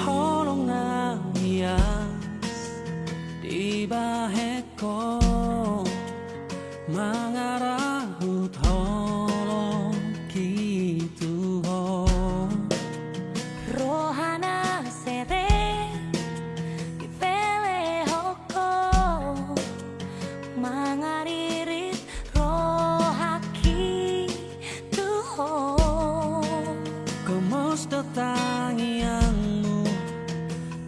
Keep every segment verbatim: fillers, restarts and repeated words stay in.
Holong na ias dibahen Ho mangarahut holongki tu Ho. Roha na serep dipelehon Ho, mangaririt rohangki tu Ho. Gomos do tangiangmu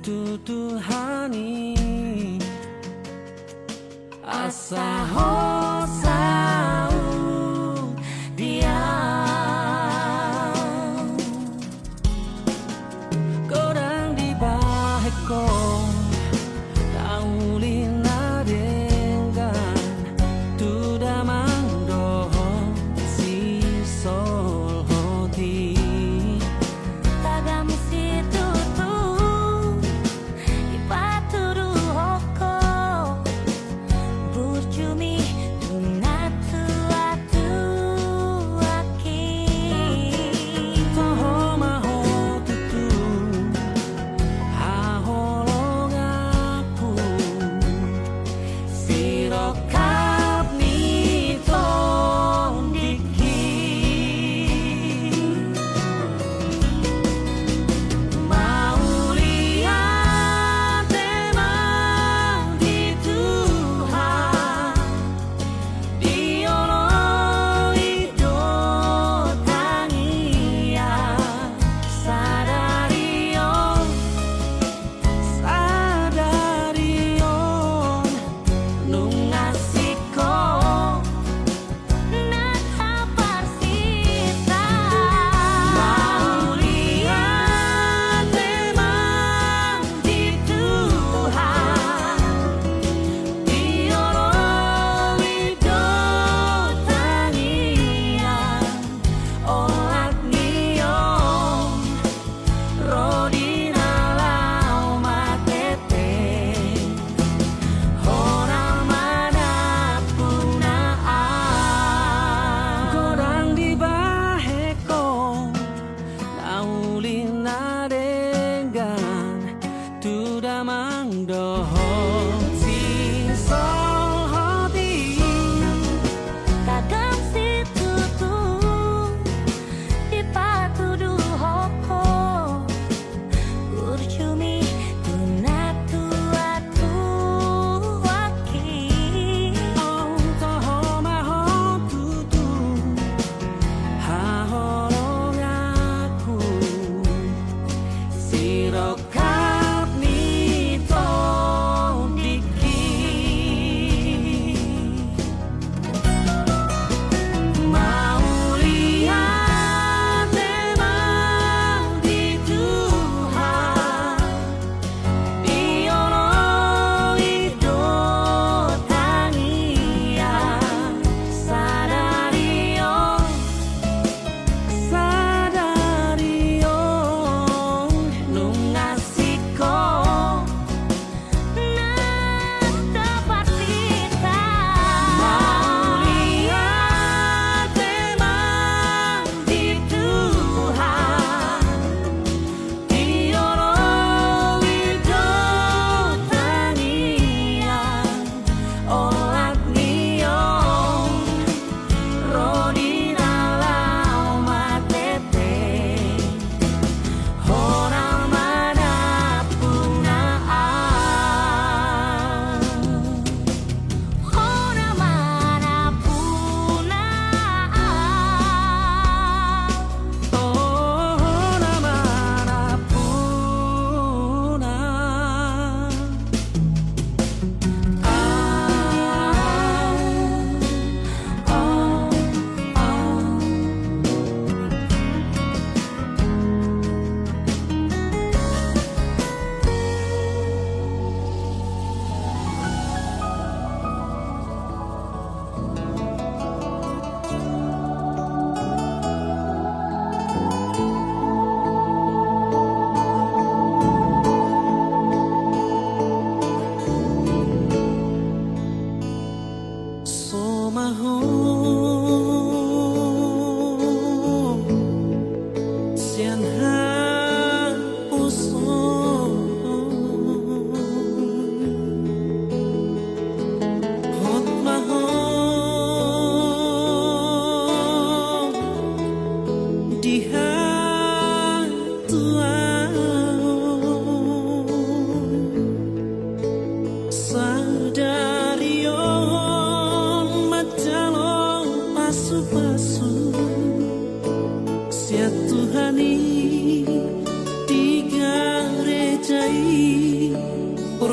tu Tuhan i, asa Ho saut Dia. Godang dibahen Ho na uli na denggan tu damang dohot sisolhot i. Tagam situtu dipatuduhon Ho, burju mi tu na tuatuangki. Toho ma Ho tutu haholonganku, sirongkap ni tondingki. Mauliate ma di Tuhan, dioloi do tangiang sadari on. Sadari on nunga singkop na taparsita. Mauliate ma di Tuhan, dioloi do tangiang olat ni on. Ro di na laho marende, Ho na manampuna. Godang dibahen Ho na uli na denggan tu damang dohot sisolhot i. Tagam situtu dipatuduhon Ho, burju mi tu na tuatuangki. Toho ma Ho tutu haholonganku, sirongkap ni tondingki.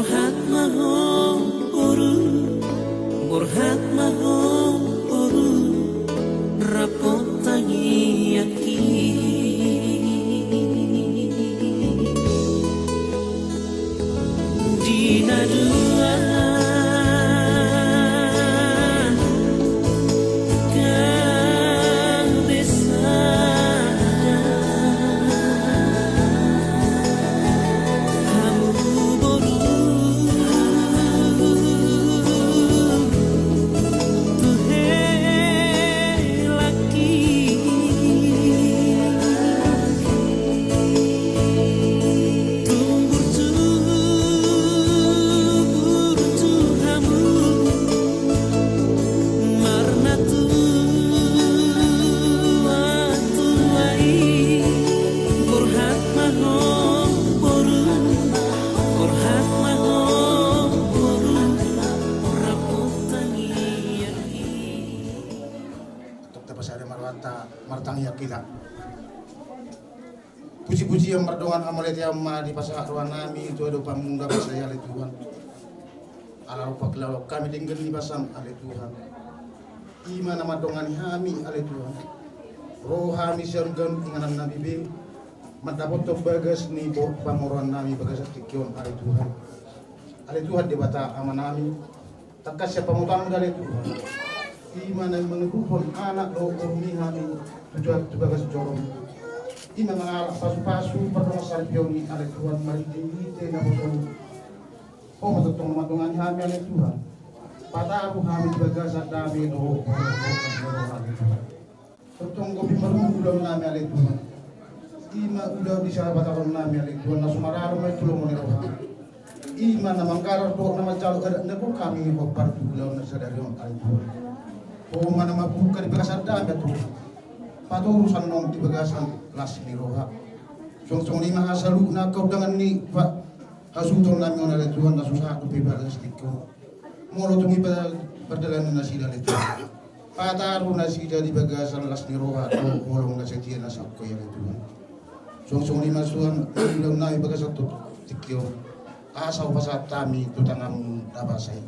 Borhat ma ho boru, borhat ma ho boru, rap tangiangki. Di na dua gabe sada, hamu boru tu helangki. Tumbur, tumbur tu hamu marnatua-tua i. Borhat ma ho boru, borhat ma ho boru, rap tangiangki. Tong tapasada ma rohanta, martangiang hita. Puji-pujian mardongan hamauliateon ma dipasahat rohanami tu adopanMu Debata i, ale Tuhan. Ala ro pangkilalahon hami denggan ni basaM, ale Tuhan. I ma na mandongani hami, ale Tuhan. Ro hami sian ganup ingananNami be mandapothon bagas ni bo-, pamoroannami bagasan tingki on, ale Tuhan. Ale Tuhan Debata Amanami, tangkas sian pamotoanMu, ale Tuhan, i ma na mangihuthon anak dohot boruMi hami tu ja-, tu bagas joroMi. I ma mangalap pasu-pasu pardongansaripeon i, ale Tuhan, marhite-hite naposoMu. Ho ma tongtong na mandongani hami, ale Tuhan. Pataru hami di bagasan dame dohot holong-holong ni rohaM, ale Tuhan. Tongtong godang ma ulaonnami, ale Tuhan. I ma ulaon di sahabatonnami, ale Tuhan, na so mararo ma i tu lomo ni rohaM. I ma na manggarar dohot na manjalo adat na gok hami hombar tu ulaon na sadari on, ale Tuhan. Ho ma na mambuka di bagasan dame, Tuhan. Patoru annon di bagasan las ni roha. Suang songon i ma saluhutna angka undangan ni pa-, hasuhutonnami on, ale Tuhan, na so sahat dope bagas tingki on. Molo tung i pa-, pardalanan nasida, ale Tuhan. Pataru nasida di bagasan las ni roha dohot holong na setia na sangkoi, ale Tuhan. Suang songon i ma suang ulaonnami bagasan tu tingki on. Asa hupasahat hami tu tanganMu na basa i.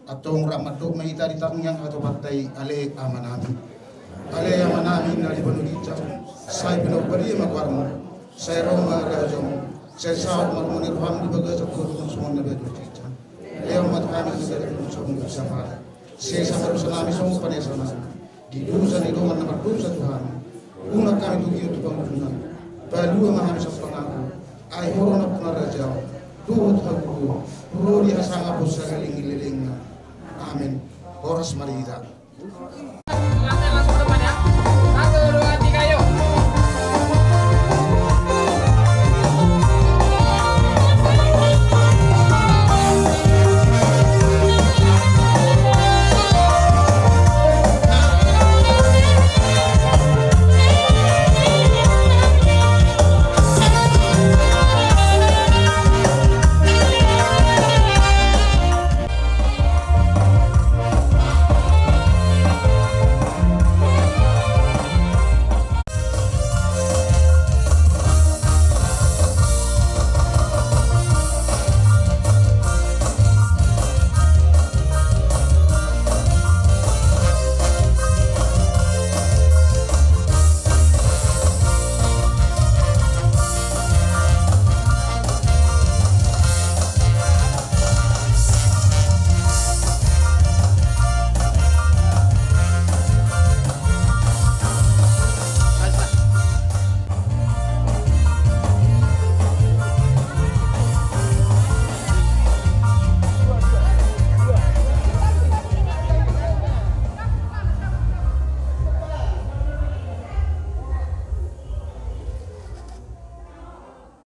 Antong rap mandok ma hita di tangiang hatopanta i, ale Amanami. Ale Amanami na di banua ginjang, sai pinarbadia ma goarMu, sai ro ma harajaonMu, sai saut ma lomo ni rohaM di bagasan tonga tonga songon na di banua ginjang. Lehon ma tu hami sadari on saur matua, sesa ma dosanami songon panesanami di dosa ni dongan na mardosa tu hami. Unang hami togihon tu pangunjunan. Palua ma hami sian pangago. Ai Ho do nampuna harajaon dohot hagogoon, ro di hasangapon saleleng ni lelengna. Amen. Horas ma di hita.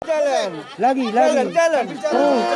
Jalan. Lagi, lagi. Jalan, jalan. Terus.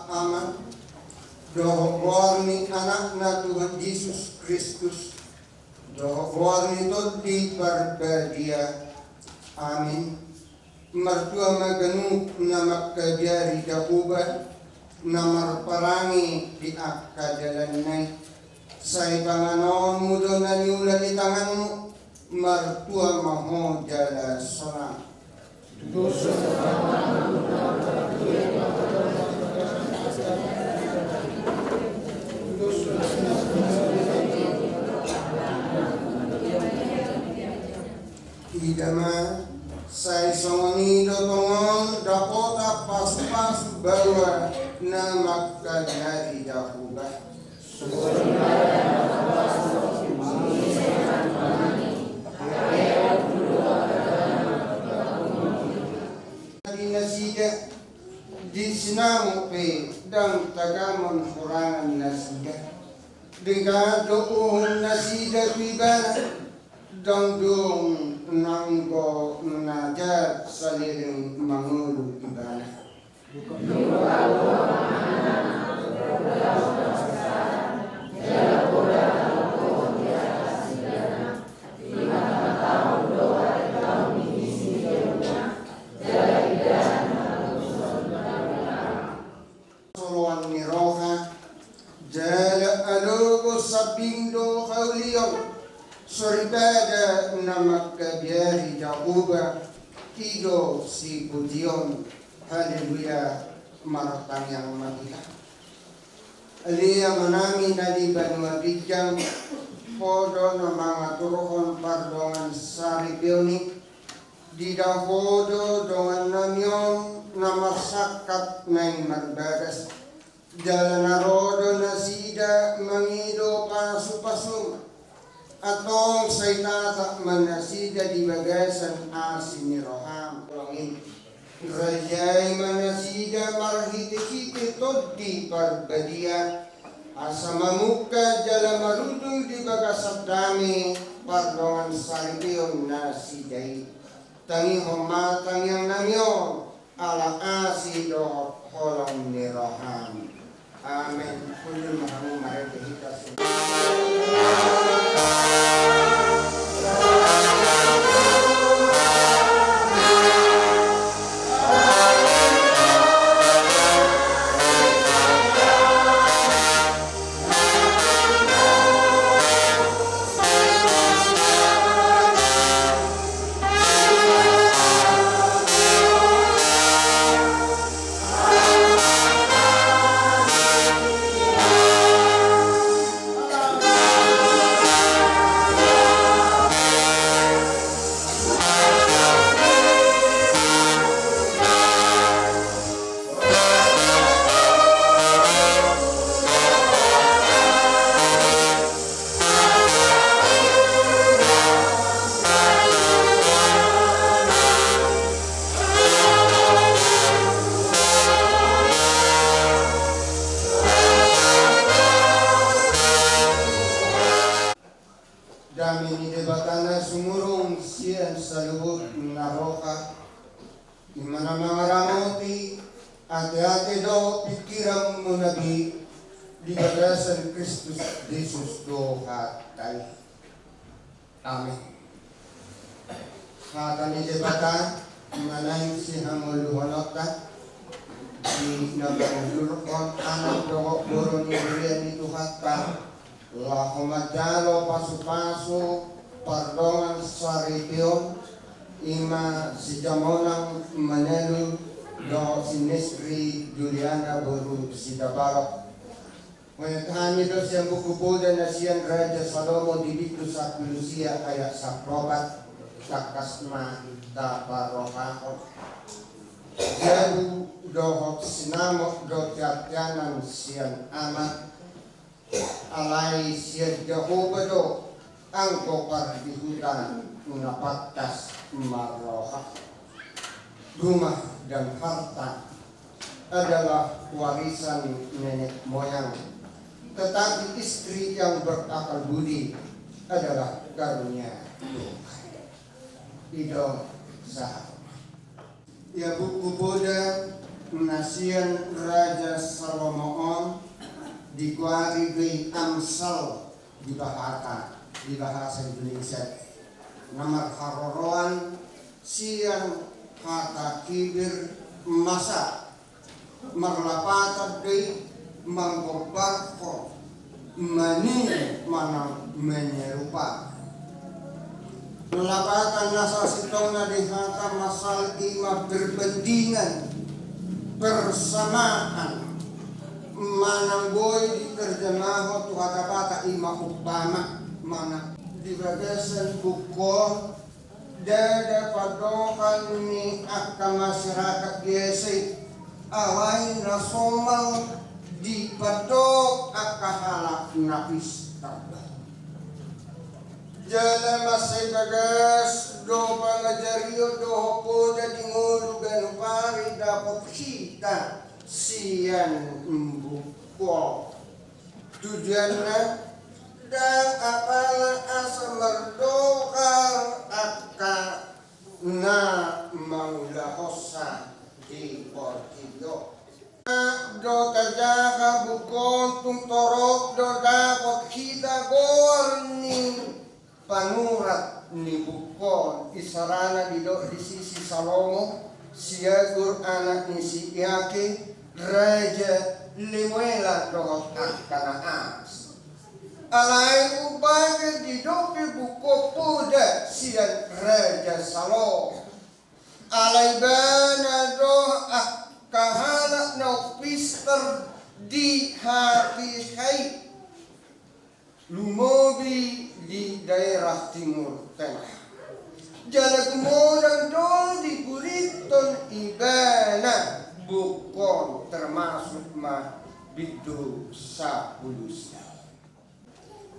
Ama, dohot goar ni Anakna Tuhan Jesus Kristus, dohot goar ni Tondi Parbadia. Amin. Martua ma ganup na mangkabiari Jahowa, na marparange di angka dalanna i. Sai panganonmu do na niula ni tanganmu, martua ma ho jala sonang. Ida ma, sai songon i do tongon dapotan pasupasu baoa na mangkabiari Jahowa. Di nasida, di sinamot pe ndang tagamon hurangan nasida. Denggan do uhum nasida tu Ibana, ndang dung nanggo na jat saleleng mangolu Ibana. Soloan ni roha, jala alogo sambing do haulion, soripada na mangkabiari Jahowa, i do sipujion. Haleluya, martangiang ma hita. Ale Amanami na di banua ginjang, Ho do na mangaturhon pardongan saripeon i, dida Ho do dongannami on na marsangkap naeng marbagas. Jala na ro do nasida mangido pasupasu. Antong sai tatap ma nasida di bagasan asi ni roham. Rajai ma nasida marhitehite Tondi Parbadia, asa mamungka jala marujung di bagasan dame pardongan saripeon nasida i. Tangihon ma tangiangnami on, ala asi dohot holong ni roham. Amen. Hundul ma hamu marende hita. Dame ni Debata na sumurung sian saluhut na roha, i ma na mangaramoti ateate dohot pingkiranmuna be di bagasan Kristus Jesus Tuhanta i. Amen. Hata ni Debata ma naeng sihamoluhononta di na mangudurhon anak dohot boru ni huria ni Tuhanta, laho manjalo pasupasu pardongan saripeon, i ma si Jamonang Manelu dohot si Nesri Juliana boru Sitabalok. Mauliate hami do sian Buku Poda na sian Raja Salomo di bindu sampulu sia ayat sampulu opat, tangkas ma taparrohahon. Jabu dohot sinamot do tiartianan sian Ama, alai sian Jahowa do anggo pardihuta na pantas marroha. Rumah dan harta adalah warisan nenek moyang, tetapi istri yang berakal budi adalah karunia Tuhan. Ido sahat. Ia buku poda na sian Raja Salomo on digoari do i Amsal di bahasa, di bahasa Indonesia, na marharoroan sian hata Hibir masa, marlapatan do i manggombarhon, meniru manang menyerupakan. Lapatan na sasintongna di hata Amsal i ma perbandingan, persamaan, manang boi diterjemahon tu hata Batak i ma umpama, manang di bagasan buku on ndada pandohan ni angka masyarakat biasa i, alai na somal dipandok angka halak na pistar. Jala mansai bagas do pangajarion dohot poda di ngolu ganup ari dapot hita sian buku on. Tujuanna ndang apala asa mardohar angka na mangulahonsa di portibi on. Na do tajaha buku on tung torop do dapot hita goar ni panurat ni buku on, isarana didok disi si Salomo, Siagur anak ni si Yake, Raja Lemuela dohot angka na asing. Alai umbahen didok pe buku on poda sian Raja Salomo. Alai ibana do angka halak na pistar di hatiha i, lumobi di daerah Timur Tengah. Jala gumodang do digulingkon ibana buku on, termasuk ma bindu sampulu sia.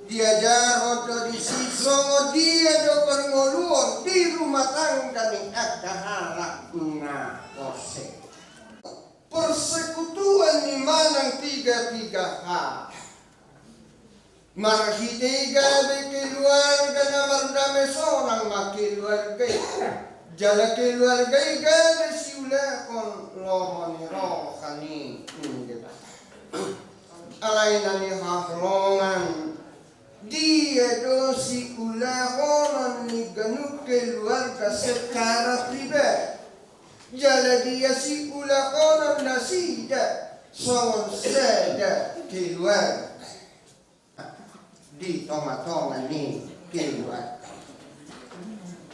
Diajarhon do disi songon dia do parngoluon di rumah tangga ni angka halak na porsea. Persekutuan ni manang piga-piga halak. Marhite gabe keluarga na mardame sonang ma keluarga i. Jala keluarga i gabe siulahon lomo ni roha ni Debata. Alai na nihaholongan, dia do siulahonon ni ganup keluarga secara pribadi? Jala dia siulahonon nasida songon sada keluarga di tonga-tonga ni keluarga?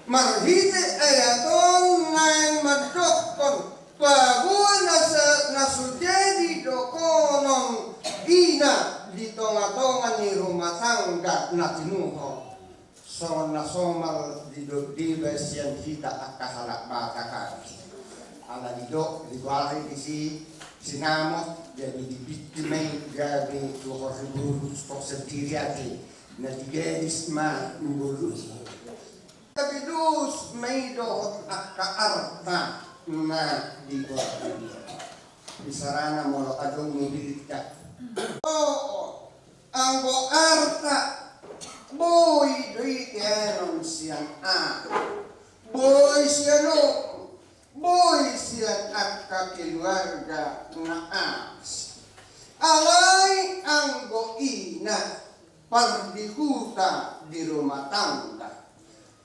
Marhite ayat on naeng mandokkon paboa na sa-, na so jadi dohonon ina di tonga-tonga ni rumah tangga na tinuhor. Songon na somal didok deba sian hita angka halak Batak i. Ala didok digoari disi sinamot, jadi dipinta ma i gabe tu hor ni boru, stok sendiri ate. Na digadis ma ni boru. Tapi dos ma i dohot angka arta na digoari. Isarana molo adong mobilta. Oh, oh. Anggo arta, boi do i teanon sian anak, boi sian ompung, boi sian angka keluarga na asing. Alai anggo ina, pardihuta di rumah tangga,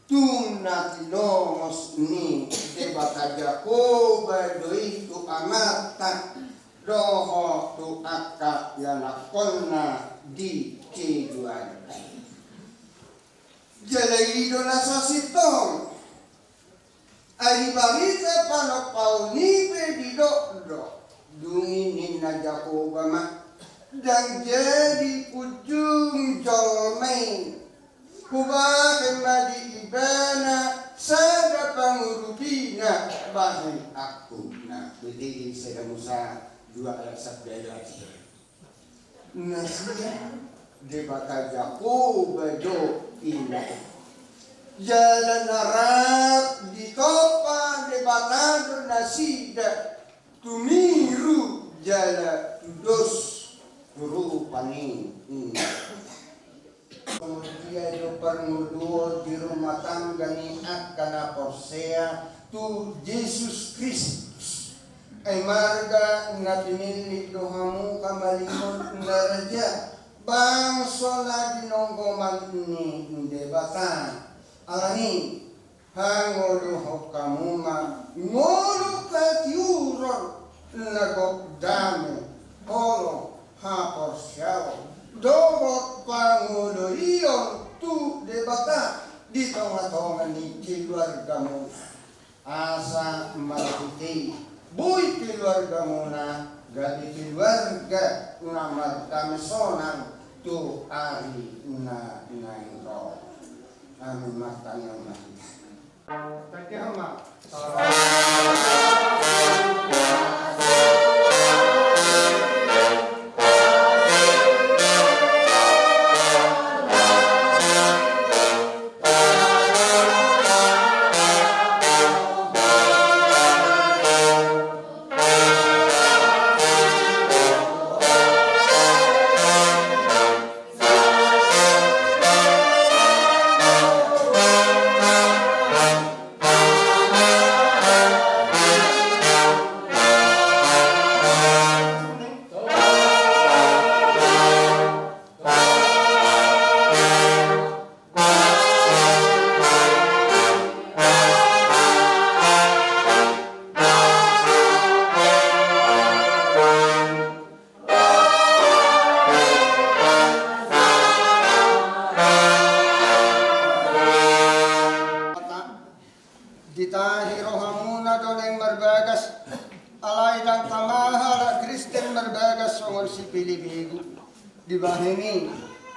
tung na tinongos ni Debata Jahowa do i tu amanta dohot tu angka ianakkonna di keluarga i. Jala i do na sasintong. Ai di barita panompaon i pe didok do, dung i ninna Jahowa ma, ndang jadi ujung jolma i. Hubahen ma di ibana sada pangurupina bahen angkupna. Bete di Sada Musa dua ayat sada. Na sian Debata Jahowa do ina. Jala na rap ditompa Debata do nasida. Tumiru jala tudos tu rupa ni Debata. Songon dia do parngoluon di rumah tangga ni angka na porsea tu Jesus Kristus. Ai marga na pinillit do hamu hamalimon na raja, bangso na di nonggoman ni Debata. Alani, hangoluhon hamu ma ngolu patiuron na gok dame, holong, haporseaon dohot pangoloion tu Debata di tongatonga ni keluargamuna. Asa marhite i boi keluargamuna gabe keluarga na mardame sonang tu ari na naeng ro. Amin. Martangiang ma hita. Tangiang ma. Ditahi rohamuna do naeng marbagas, alai ndang tama halak Kristen marbagas songon sipelebegu. Dibahen i,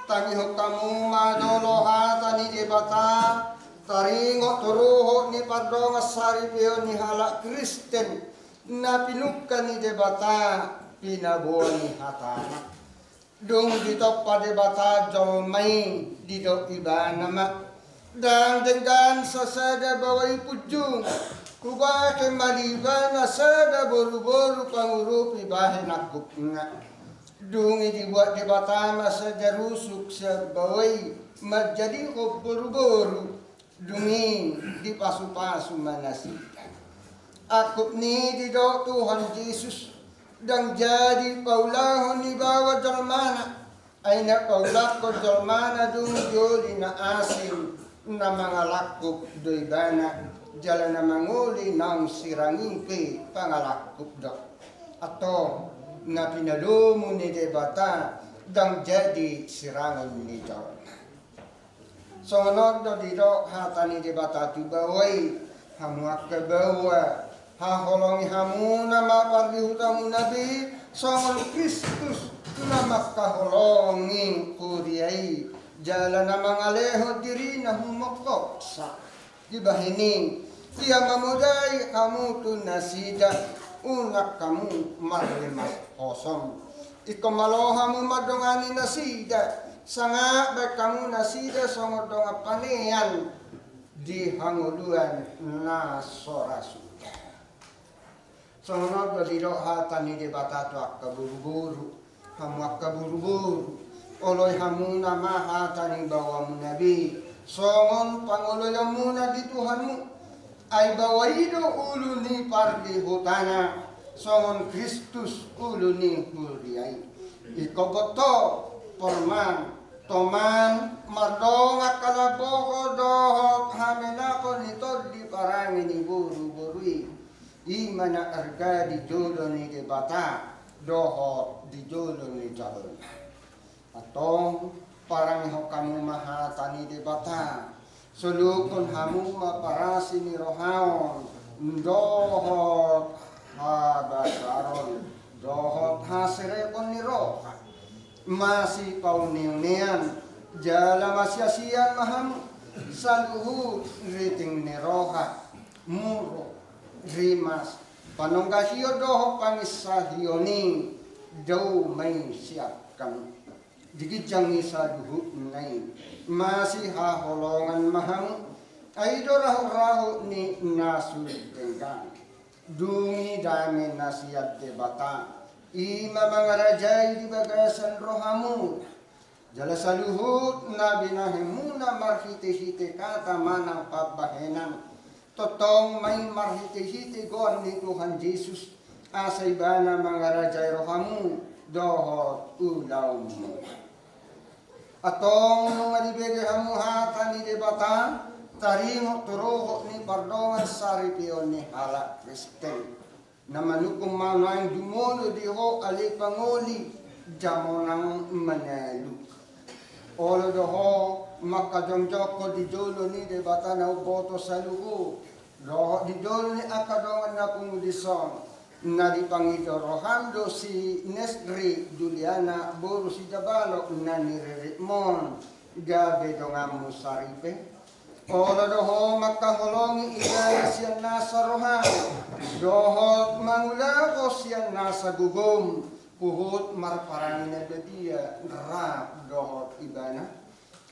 tangihon hamu ma jolo hata ni Debata, taringot tu rohot ni pardongan saripeon ni halak Kristen na pinungka ni Debata pinaboa ni hatana. Dung ditompa Debata jolma i, didok ibana ma, ndang denggan sasada baoa i punjung, hubahen ma di ibana sada boruboru pangurupi bahen angkupna. Dung i dibuat Debata ma sada rusuk sian baoa i manjadihon boruboru. Dung i dipasupasu ma nasida. Angkup ni i didok Tuhan Jesus, ndang jadi paulahon ni baoa jolmana. Ai na paulahon jolmana dung dioli na asing, na mangalangkup do ibana, jala na mangoli naung sirang i pe pangalangkup do. Antong, na pinadomu ni Debata ndang jadi sirangon ni jolma. Songon on do didok hata ni Debata tu baoa i, hamu angka baoa, haholongi hamuna ma pardihutamuna be, songon Kristus na mangkaholongi huria i, jala na mangalehon dirina humongkopsa. Dibahen i, ia mamodai hamu tu nasida, unang hamu marlemas hosom. Ingkon malo hamu mandongani nasida, sangap baen hamu nasida songon dongan panean di hangoluan na so ra suda. Songon on do didok hata ni Debata tu angka boruboru, hamu angka boruboru, oloi hamuna ma hata ni baoamuna be, songon pangoloionmuna di Tuhanmu. Ai baoa i do ulu ni pardihutana, songon Kristus ulu ni huria i. Ingkon boto, porman, toman, mardongan halambohon dohot hamenakon ni tondi parange ni boruboru i. I ma na arga di jolo ni Debata dohot di jolo ni jolma. Antong, parangehon hamu ma hata ni Debata. Solukhon hamu ma parasi ni rohaon dohot habasaron dohot haserekon ni roha. Masipauneunean jala masiasian ma hamu saluhut riting ni roha, muruk, rimas, panonggahion dohot panginsahion i. Dao ma i sian hamu. Di ginjang ni saluhutna i, masihaholongan ma hamu. Ai i do rahut-rahut ni na sun denggan. Dung i dame na sian Debata, i ma mangarajai di bagasan rohamuna. Jala saluhut na binahenmuna marhitehite hata manang pambahenan, tongtong ma i marhitehite goar ni Tuhan Jesus, asa Ibana mangarajai rohamu dohot ulaonmu. Antong nunga dibege hamu hata ni Debata, taringot tu roha ni pardongansaripeon ni halak Kristen. Na manungkun ma naeng jumolo di ho ale pangoli, jamonang manalu. Olo do ho mangkajongjongkon di jolo ni Debata na umboto saluhut, dohot di jolo ni angka dongan na pungu dison, na dipangido roham do si Nesri Juliana boru Sijabalok na niriritmon gabe donganmu saripe. Olo do ho mangkaholongi ibana sian nasa roham, dohot mangulahon sian nasa gogom, huhut marparange na badia rap dohot ibana.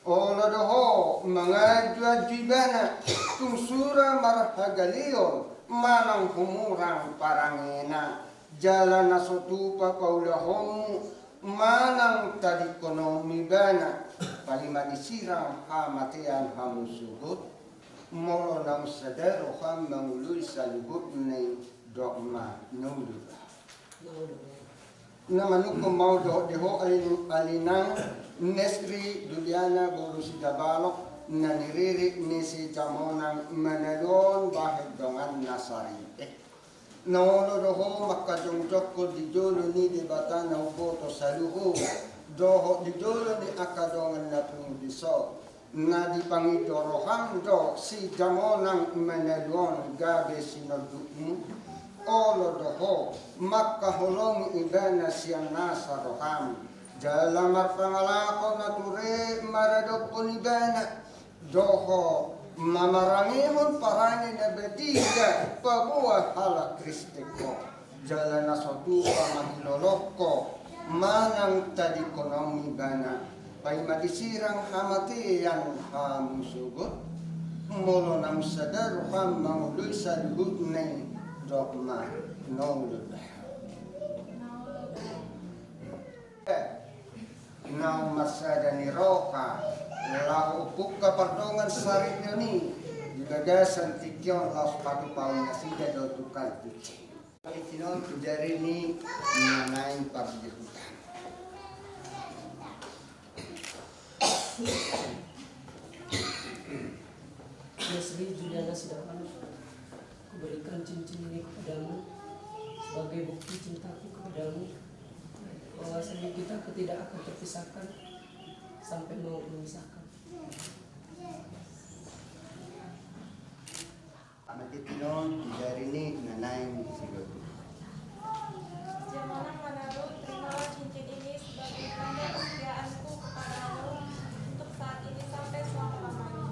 Olo do ho manganjuanju ibana, tung sura marhagaleon manang humurang parangena, jala na so tupa paulahonmu manang tadingkononmu ibana, paima disirang hamatean hamu sogot. Molo naung sada roham mangoloi saluhutna i, dok ma na olo do. Na manungkun ma dohot di ho ale, ale inang Nesri Juliana boru Sijabalok na niririt ni si jamonang manalu on bahen donganna saripe. Na olo do ho mangkajongjongkon di jolo ni Debata na umboto saluhut, dohot di jolo ni angka dongan na pungu dison, na dipangido roham do si jamonang manalu on gabe sinondukmu. Olo do ho mangkaholongi ibana sian nasa roham, jala marpangalaho na ture maradophon ibana, dohot mamarangehon parange na badia paboa halak Kristen ho, jala na so tupa mangilolong ho manang tadingkonon ibana, paima disirang hamatean hamu sogot. Molo naung sada roham mangoloi saluhutna i, dok ma na olo do. Naung marsada ni roha laho umpungka pardongansaripeon i di bagasan tingki on laos patupaonnasida do tu hal suci. Tingki on tu jari ni na naeng pardihutan. Nesri Juliana Sidapan, kuberikan cincin ini kepadamu sebagai bukti cintaku kepadamu, bahwasanya kita tidak akan terpisahkan sampai maut memisahkan. Ama, tingki on tu jari ni na naeng silobi. Jamonang manalu, terimalah cincin ini sebagai tanda kesetiaanku kepadamu untuk saat ini sampai selama-lamanya.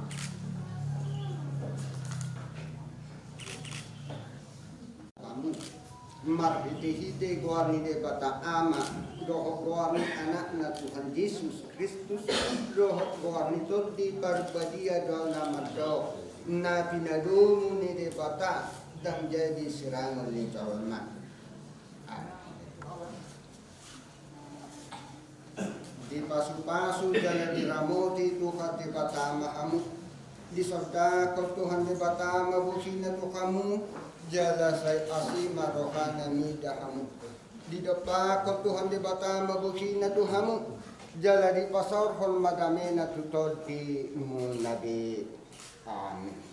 Marhitehite goar ni Debata Ama, dohot goar ni Anakna Tuhan Jesus Kristus, dohot goar ni Tondi Parbadia do na mandok, na pinadomu ni Debata, ndang jadi sirangon ni jolma. Amen. Dipasupasu jala diramoti Tuhan Debata ma hamu. Disondangkon Tuhan Debata ma bosina tu hamu, jala sai asi ma rohana mida hamu. Didompakkon Tuhan Debata ma bosina tu hamu, jala dipasaorhon ma damena tu tondimuna be. Amin.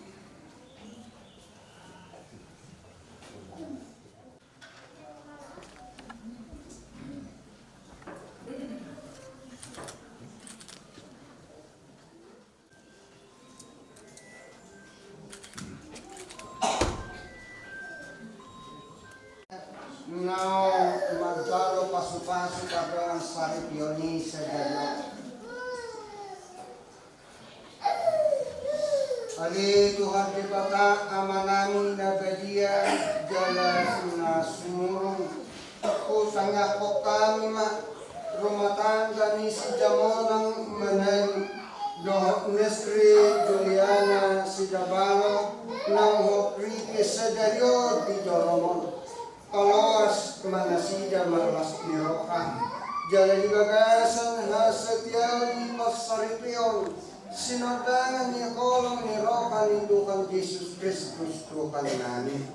Naung manjalo pasupasu pardongansaripeon i sadari on. Ale Tuhan Debata Amanami na badia jala na sumurung, hutangihon hami ma rumah tangga ni si Jamonang Manalu dohot Nesri Juliana Sidabalo naung hot ripe sadari on di jolom on. Paloas ma nasida marlas ni roha. Jala di bagasan hasatiaon ni pansaripeon, sinondangan ni holong ni roha ni Tuhan Jesus Kristus Tuhannami.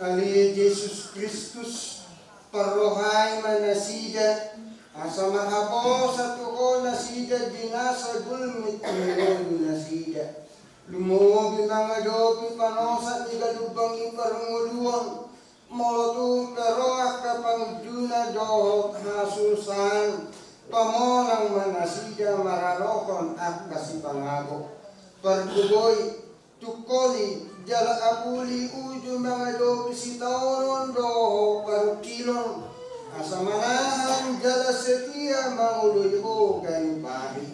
Ale Jesus Kristus, parrohai ma nasida, asa marhaposan tu Ho nasida di nasa gulmit ni ngolu nasida. Lumobi mangadopi panosat ni galumbang ni parngoluon, molo tung pe ro angka pangunjunan dohot hasusaan, pamonang ma nasida maralohon angka sipangago. Pargogoi, tungkoli, jala apuli uju mangadopi sitaonon dohot parungkilon, asa manahan jala setia mangoloi Ho ganup ari.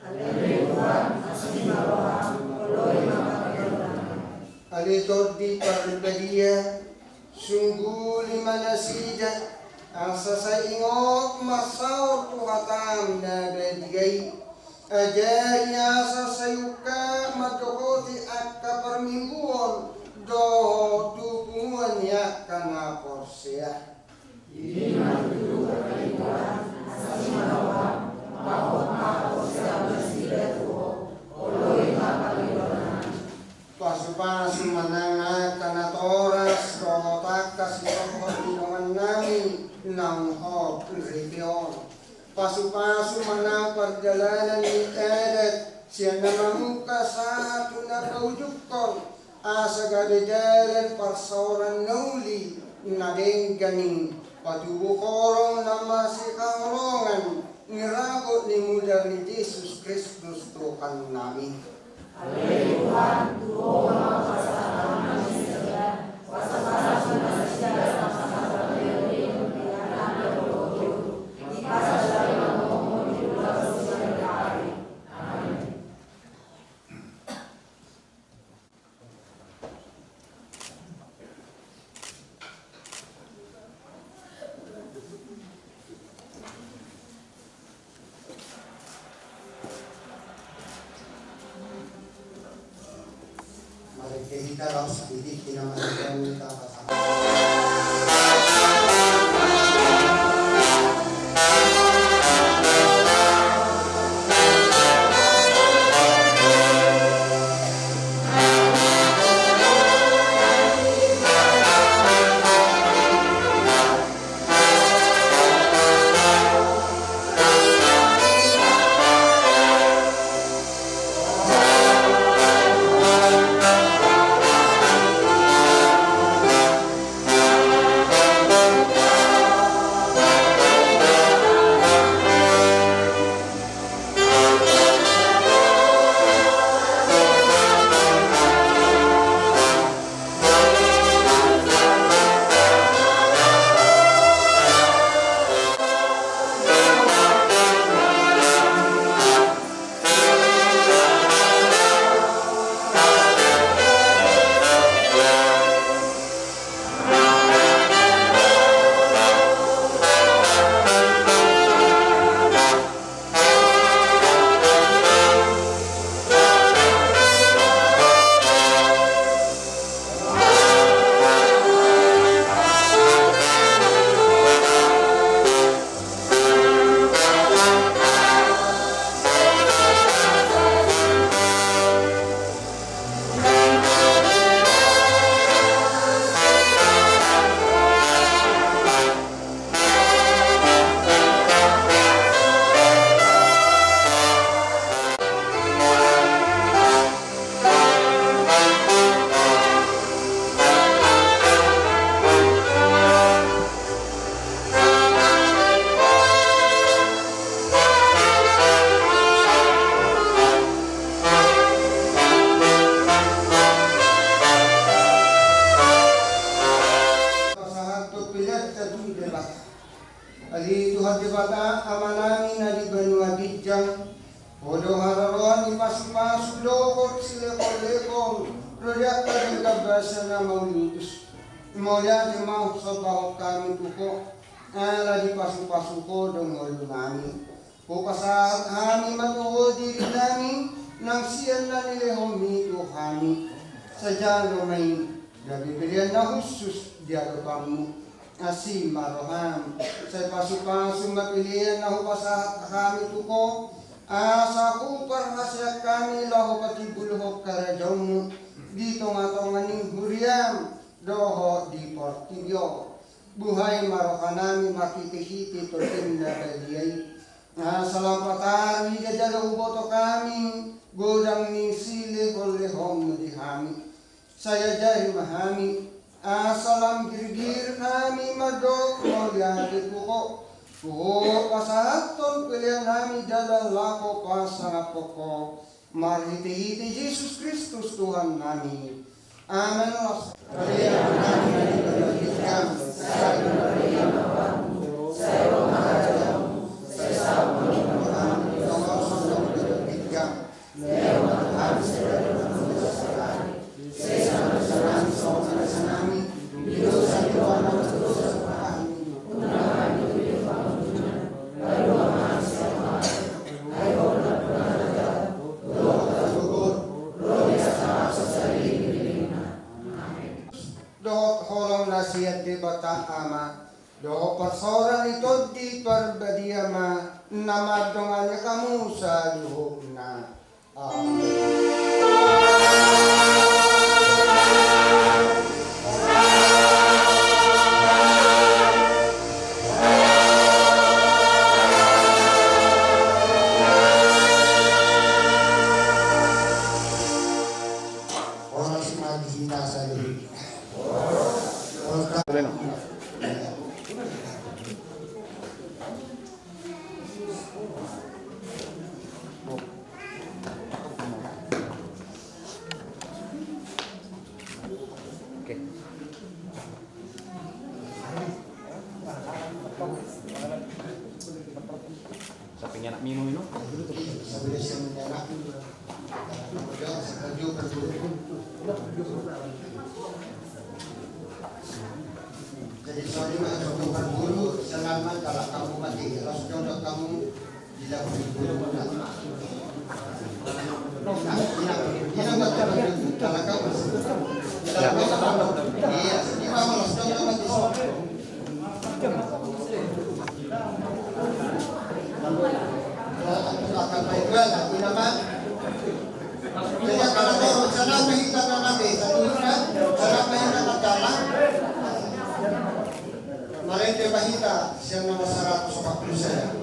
Ale Tuhan, asi ma roham, holoi ma pangkironanmu. Ale Tondi Parbadia, sungguli ma nasida, asa sai ingot ma saor tu hatam na badia i. Ajari asa sai ungkap mandokoti angka parmingguon dohot tu punguan ni angka na porsea. Ima tutu parlinggoman, asi ma roham, pahot ma haporseaon nasida tu Ho, holoi ma pangkironanmu. Pasupasu ma nang angka natoras dohot angka sitorhot ni dongannami naung hot ripe on. Pasupasu ma nang pardalanan ni adat sian na mamungka sahat tu na paujungkon, asa gabe dalan parsaoran na uli na denggan i, patubu holong na masihaholongan ni ragot ni mudar ni Jesus Kristus Tuhannami. Ale Tuhan, tu Ho ma pasahaton ni nasida, pasahaton ni nasida, pasahaton ni nasida, pasahaton ni nasida. Amen. Mari kita laos didiki nama Tuhan kita. Pasahat tu pelean ta tu Debata. Ale Tuhan Debata, Amanami na di banua ginjang, Ho do haroroan ni pasupasu dohot silehonlehon, ro di angka denggan basa na mauliutus. Mauliate ma husombahon hami tu Ho, ala dipasupasu Ho do ngolunami. Hupasahat hami ma tu Ho dirinami, nang sian na nilehonMi tu hami. Sai jalo ma i. Gabe pelean na hushus di adopanmu. Asi ma roham, sai pasupasu ma pelean na hupasahat hami tu Ho, asa huparhaseang hami laho patimbulhon harajaonmu di tongatonga ni huriam dohot di portibi on. Buhai ma rohanami marhitehite Tondi na badia i, asa lam patar ni jajalo huboto hami godang ni silehonlehonmu di hami. Sai ajari ma hami, asa lam girgir hami mandok mauliate tu Ho, tu Ho pasahathon pelean nami jala laho pasangaphon Ho, marhitehite Jesus Kristus Tuhan nami. Amen. Las. Dohot holong na sian Debata Ama, dohot parsaoran ni Tondi Parbadia ma na mandongani hamu saluhutna. Amen. Horas ma di hita saluhut. Oke. Samping anak minum, minum. Jadi, soalnya mah untuk berburu, selamat kalau kamu mati, harus jodoh kamu di dalam berburu. Nah, ini, ini buat kamu, kalau kamu, kalau kamu, iya, ini mah harus jodoh mati. Marende ma hita sian nomor saratus opat pulu sada.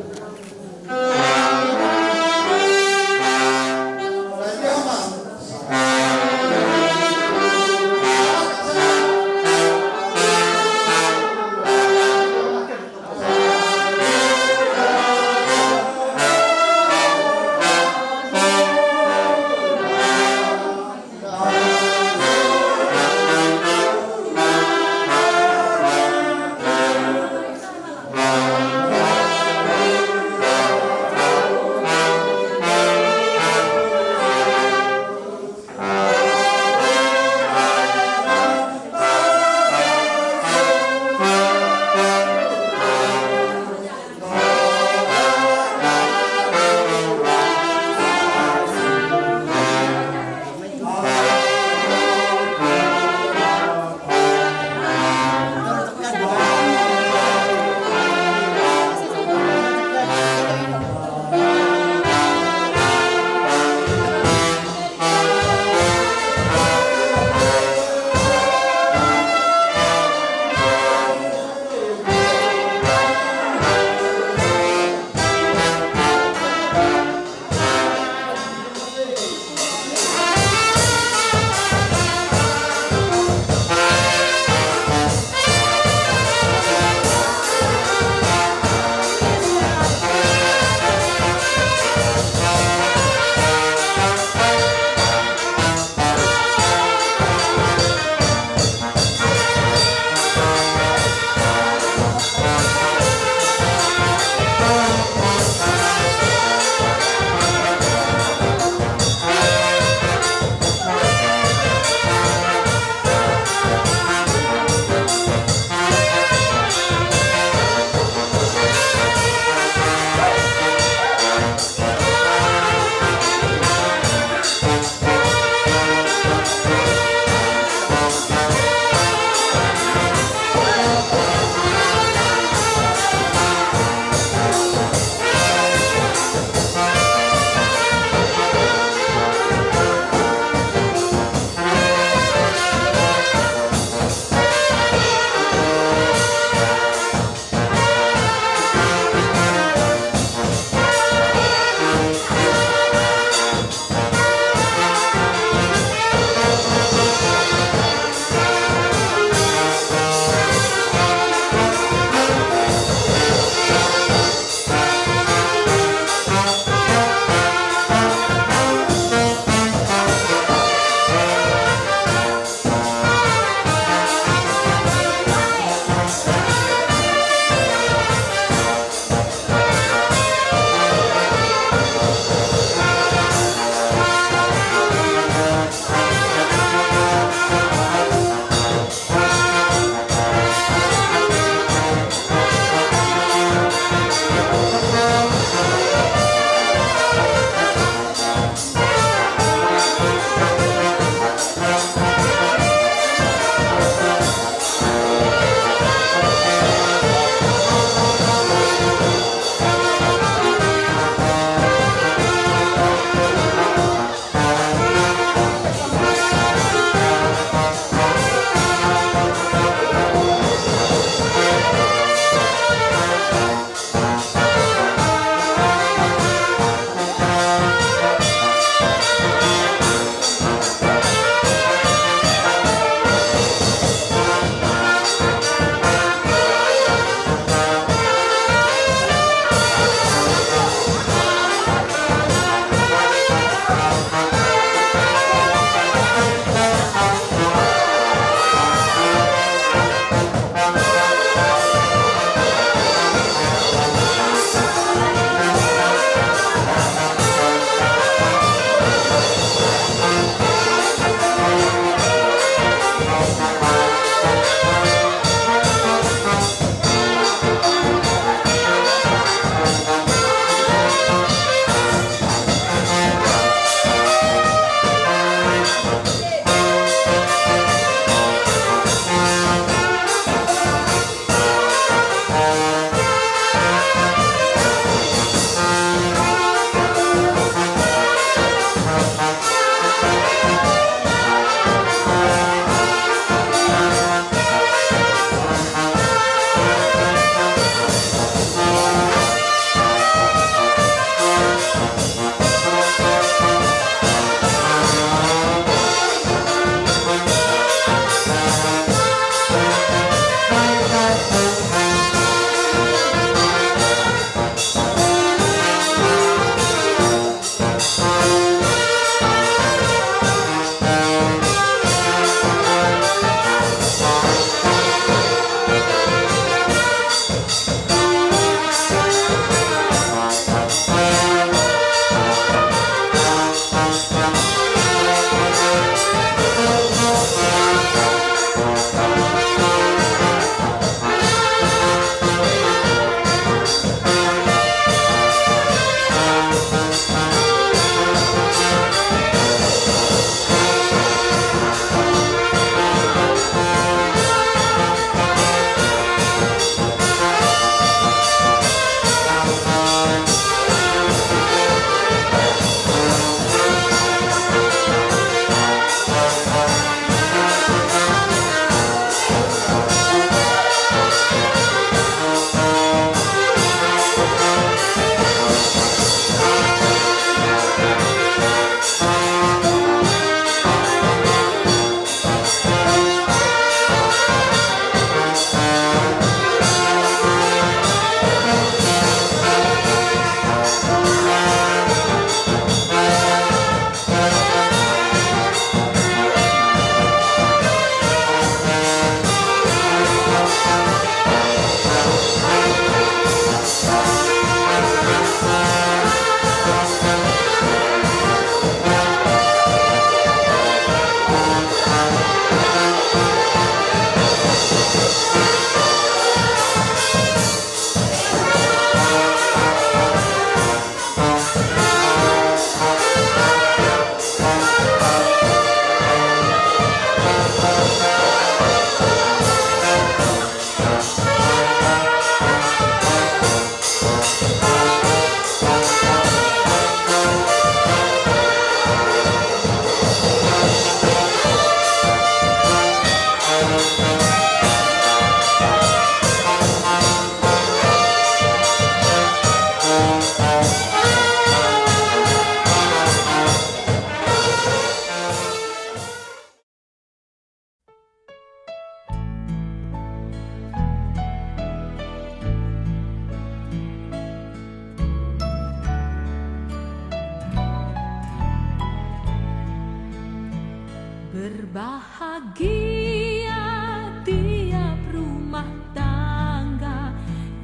Bahagia tiap rumah tangga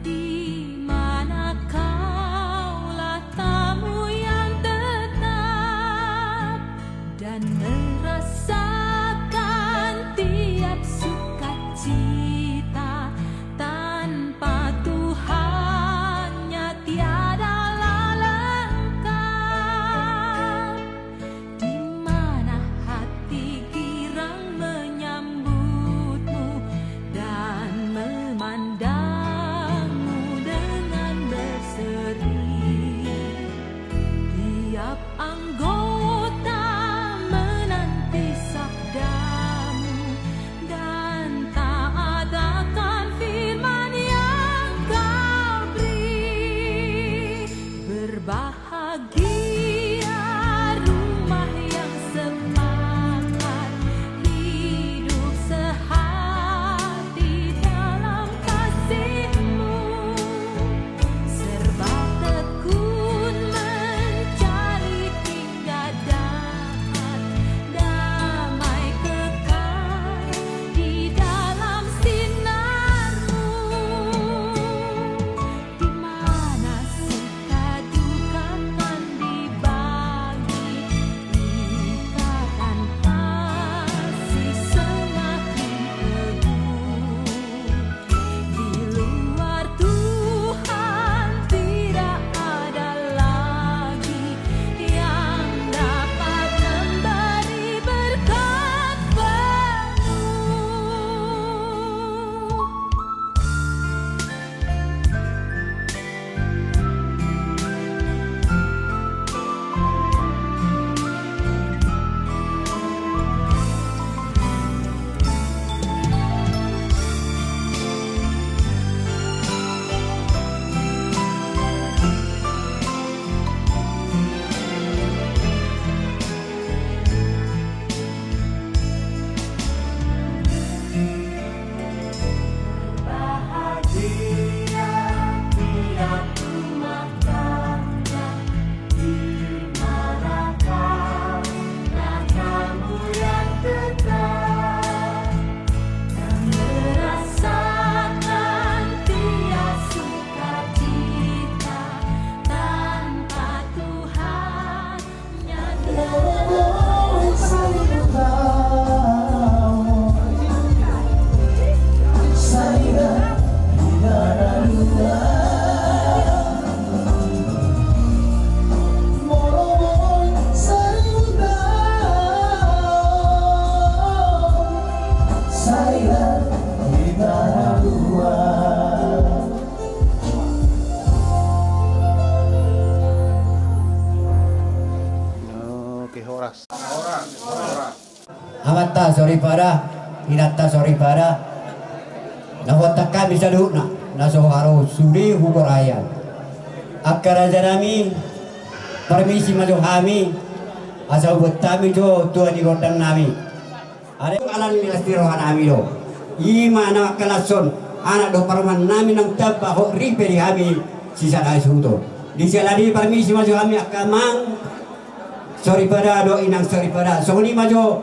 di mana kaulah tamu yang tetap dan merasakan tiap sukacita. Tanpa Tuhannya tiadalah lengkap. Di mana hati girang menyambutmu dan memandangmu dengan berseri. Tiap anggota menanti sabdamu dan taat akan firman yang kau beri. Berbahagia rumah yang sepakat hidup sehati dalam kasih-Mu. Serba tekun mencari hingga dapat damai kekal di dalam sinar-Mu. Di mana suka duka kan dibagi, ikatan kasih semakin teguh. Di luar Tuhan tidak ada lagi yang dapat memberi berkat penuh. Bahagia tiap rumah tangga di mana kaulah tamu yang tetap dan merasakan tiap sukacita. Tanpa Tuhan Oke, horas. Amanta soripada, inanta soripada, na huantusi hami saluhutna, na so ro sude huhut raja. Angka raja nami, parmisi ma jo hami, asa hubuat hami jo tua ni gondang nami. Alai ala ni las ni roha nami do. I ma na mangkalashon anak dohot parumaen nami naung tamba hot ripe di hami sisada hasuhuton. Di siala ni i parmisi ma jo hami angka amang soripada dohot inang soripada. Songon i ma jo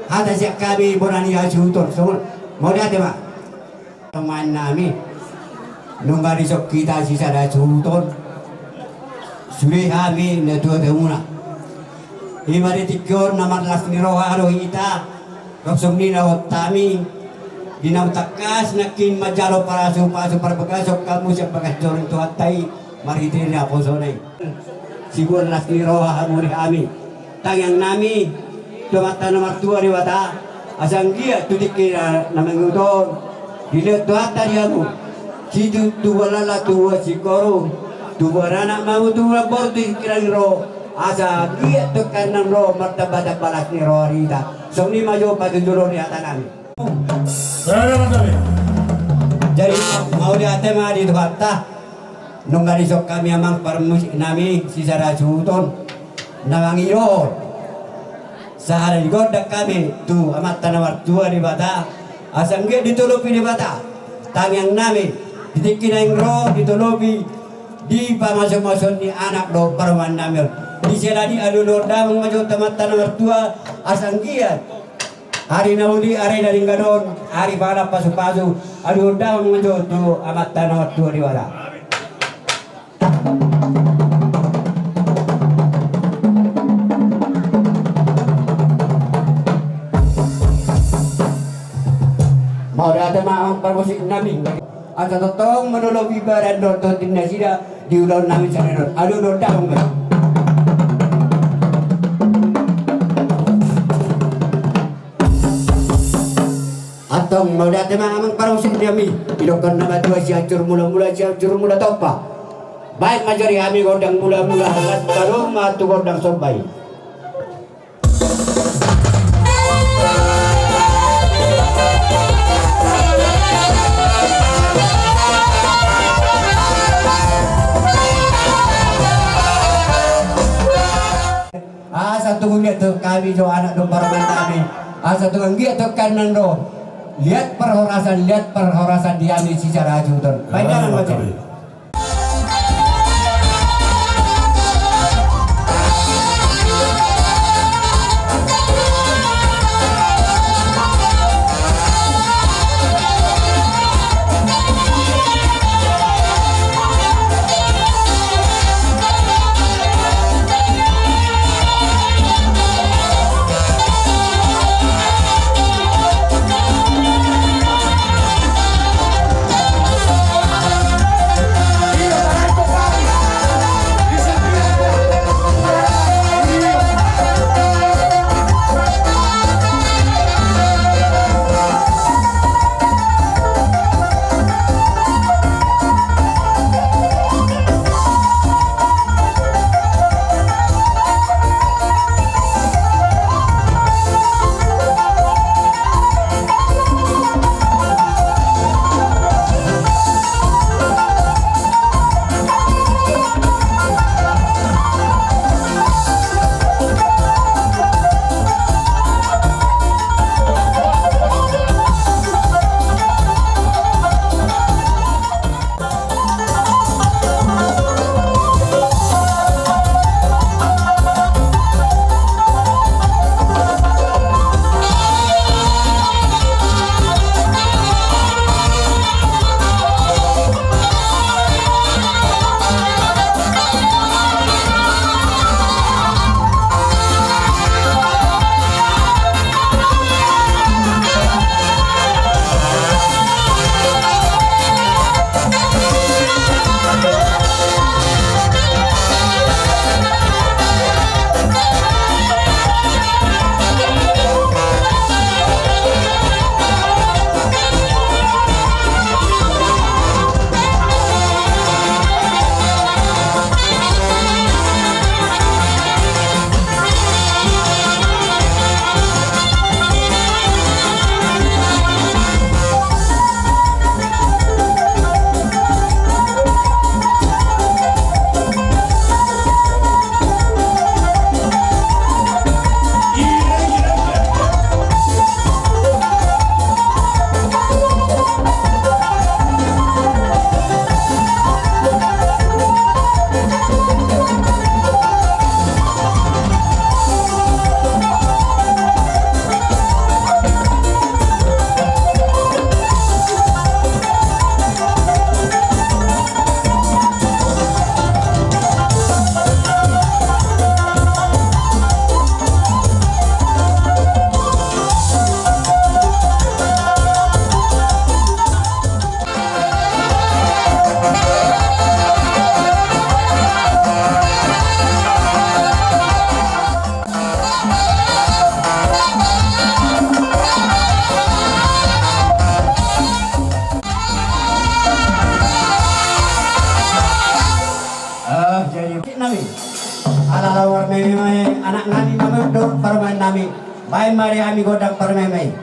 hata sian hami bona ni hasuhuton. Songon, mauliate ma. Parumaen nami, nunga dison hita sisada hasuhuton, sude hami natuatua muna. I ma di tingki on na marlas ni roha do hita, songon i na hot hami, di na tangkas nangkin manjalo parasupasu parbagason hamu sian bagas joro ni Tuhanta i, marhite naposona i. Sibuan las ni roha hamu di hami. Tangiang nami tu Amanta na martua Debata, asa anggiat tu tingki na mangihut on dilehon Tuhanta di hamu. Situtu tubuan laklak, tubuan singkoru, tubuan anak ma hamu, tubuan boru tu tingki na naeng ro, asa anggiat tu tingki na naeng ro martambatamba las ni roha di hita. Songon i ma jo patujolo ni hata nami. Jadi mauliate ma di Tuhanta. Nunga dison hami amang parmusik nami sisada hasuhuton na mangido sahala ni gondang hami tu Amanta na martua Debata, asa anggiat ditolopi Debata tangiang nami di tingki na naeng ro, ditolopi di pamasumasu ni anak dohot parumaen nami on. Di siala ni i alualuhon damang ma jo tu Amanta na martua, asa anggiat Ari na uli, ari na denggan on, ari pala pasupasu, aluhon damang ma jo tu amanta na martua di huta. Mauliate ma amang parmusik nami. Asa tongtong manolopi badan dohot tondi nasida di ulaon nami sahali on. Aluhon damang ma. Antong mauliate ma amang parmusik nami. Didok na matua, sian jur mulamula, sian jur mula tompa. Baen ma jo di hami gondang mulamula, laos tolu ma tu gondang somba i. Asa tung liat tu hami jo anak dohot parumaen nami. Asa tung anggiat tu hami nang do liat parhorasan, liat parhorasan di hami sisada hasuhuton. Baen ma jo. Ah, jadi nami. Ala laho marmeme anak nami, mama dohot parumaen nami. Baen ma di hami gondang marmeme.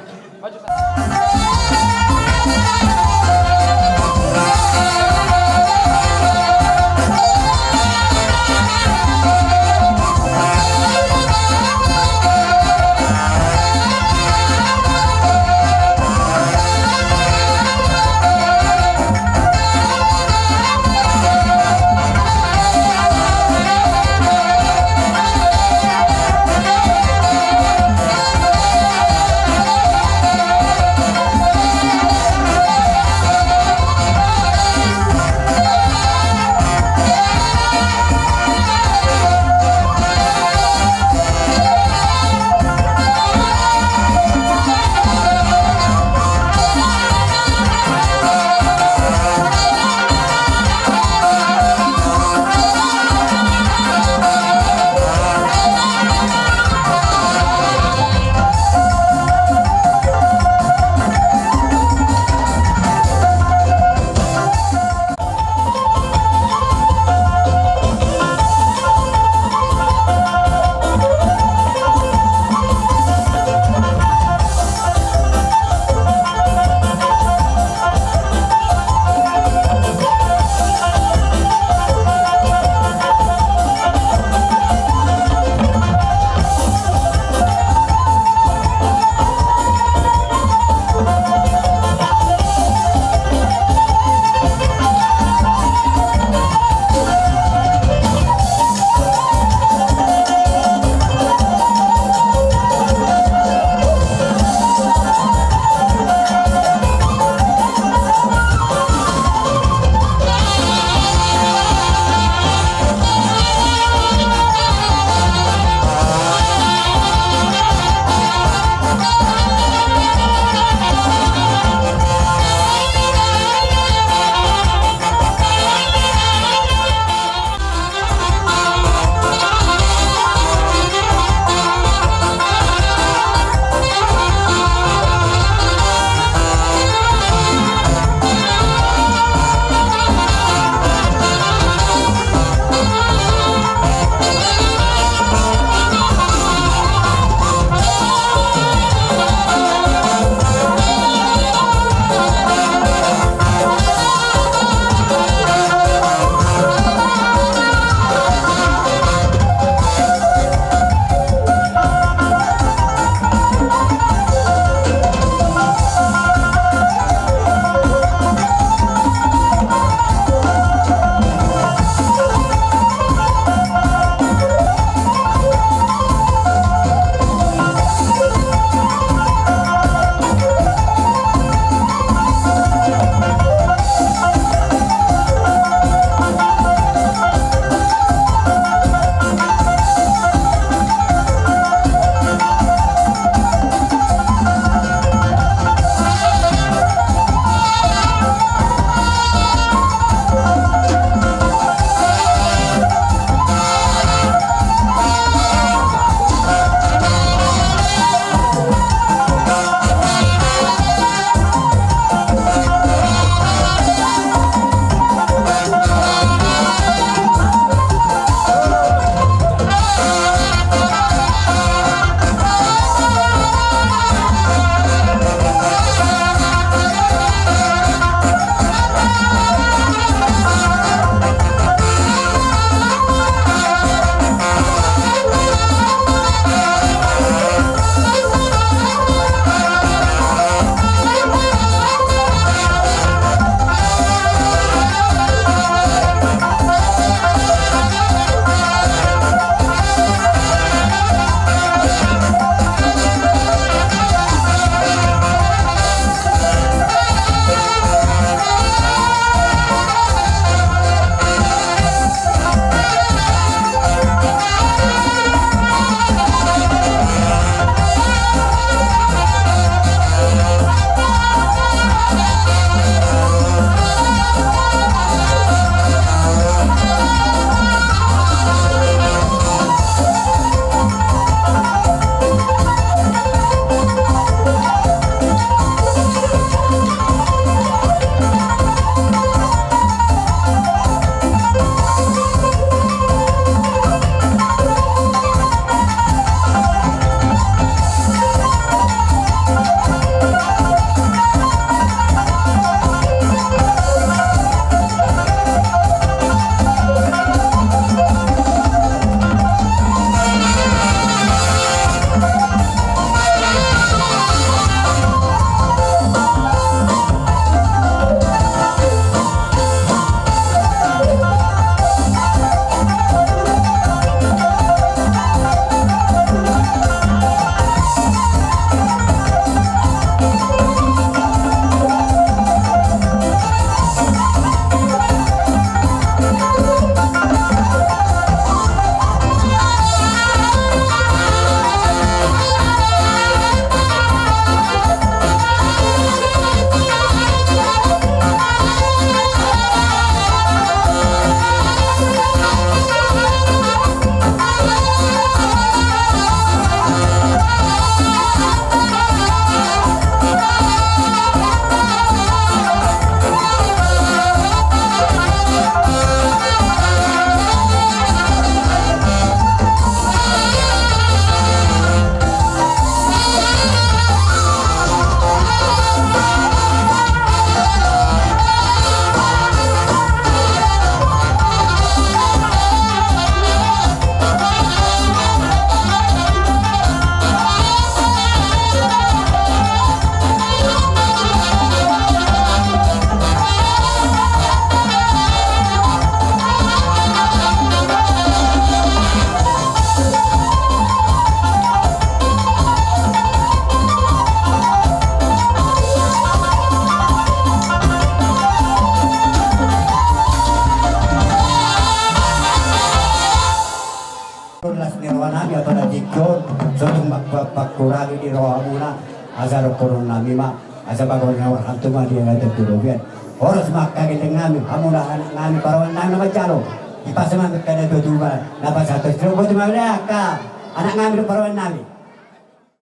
Sotung ma pangkurangi di rohamuna, asa dohonon nami ma, asa bagonan ni rohanta ma di angka na tubu on. Horas ma angka gelleng nami, hamuna anak nami, paroan nami na manjalo. Dipasahat ma angka na tubu on, na pasahat tu silo, boti ma angka anak nami dohot paroan nami.